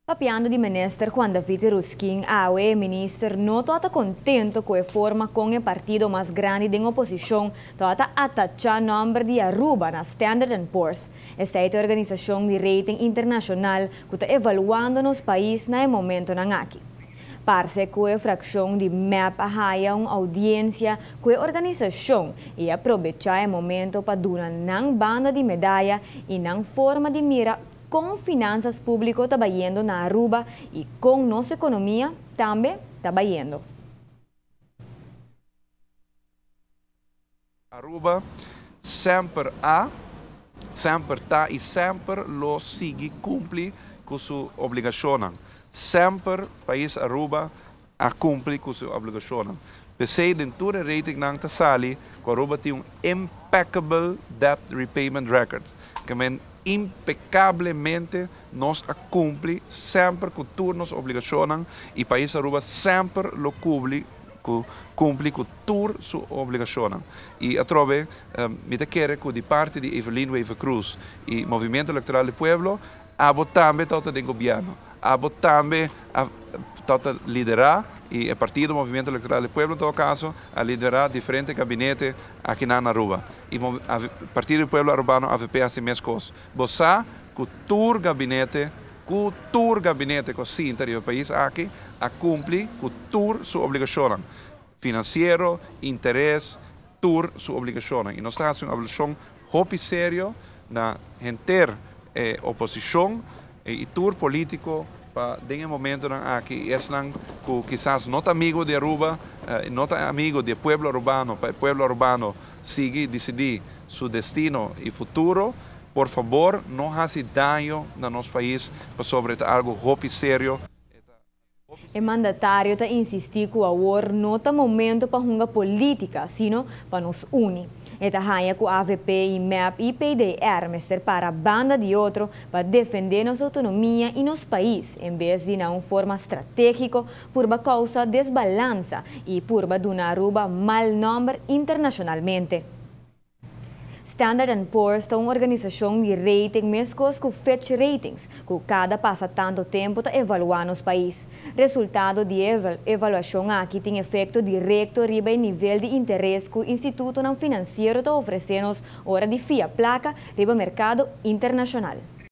Papiando di Minister Juan David Yrausquin, awe minister no ta contento cu e forma con e partido mas grandi di oposicion ta atacha nomber di Aruba na Standard Poor's. Esaki ta e organisacion di rating internacional cu ta evaluando nos pais na e momentonan aki. Parce cu e fraccion di MEP a haya un audiencia cu e organisacion y a aprovecha e momento pa duna nan banda di medaya y nan forma di mira con finanzas publico ta bayendo na Aruba y con nos economia tambe ta bayendo. Aruba semper a, semper ta y semper lo sigui cumpli cu su obligacion. Semper pais Aruba a cumpli cu su obligacion. Pesey den tur rating nan ta sali, cu Aruba tin un impeccable debt repayment record. Kiermen impecablemente nos a cumpli semper cu tur nos obligacion y pais Aruba semper lo cumpli cu tur su obligacion. Y atrobe, mi ta kere cu di parti di Evelyn Wever-Croes y Movimiento Electoral di Pueblo, abo tambe ta den gobierno. Abo tambe ta lidera y e partido Movimiento Electoral di Pueblo, en todo caso, a lidera diferente gabinete aki na Aruba. Y Partido di Pueblo Arubano, AVP, asina mes cos. Bo sa cu tur gabinete, cu tur gabinete cu sinta den e pais aki, a cumpli cu tur su obligacion financiero, interes, tur su obligacion. Y nos ta haciendo un obligacion hopi serio na henter oposicion y tur politico pa den momento aki esnan cu kisas no ta amigo di Aruba, no ta amigo di pueblo arubano, pa e pueblo arubano sigui dicidi su destino y futuro, por fabor, no haci daño na nos pais, pasobra ta algo hopi serio. E mandatario ta insisti cu awor no ta momento pa hunga politica, sino pa nos uni. E ta haya cu AVP y MEP y PDR mester para banda di otro pa defende nos autonomia y nos pais, en bes di na un forma estrategico purba causa desbalansa y purba duna Aruba mal nomber internacionalmente. Standard Poor's ta un organisacion di rating mescos cu Fitch Ratings, cu cada pasa tanto tempo ta evalua nos pais. Resultado di evaluacion aki tin efecto directo riba e nivel di interes cu institutonan financiero ta ofrece nos ora di fia placa riba mercado internacional.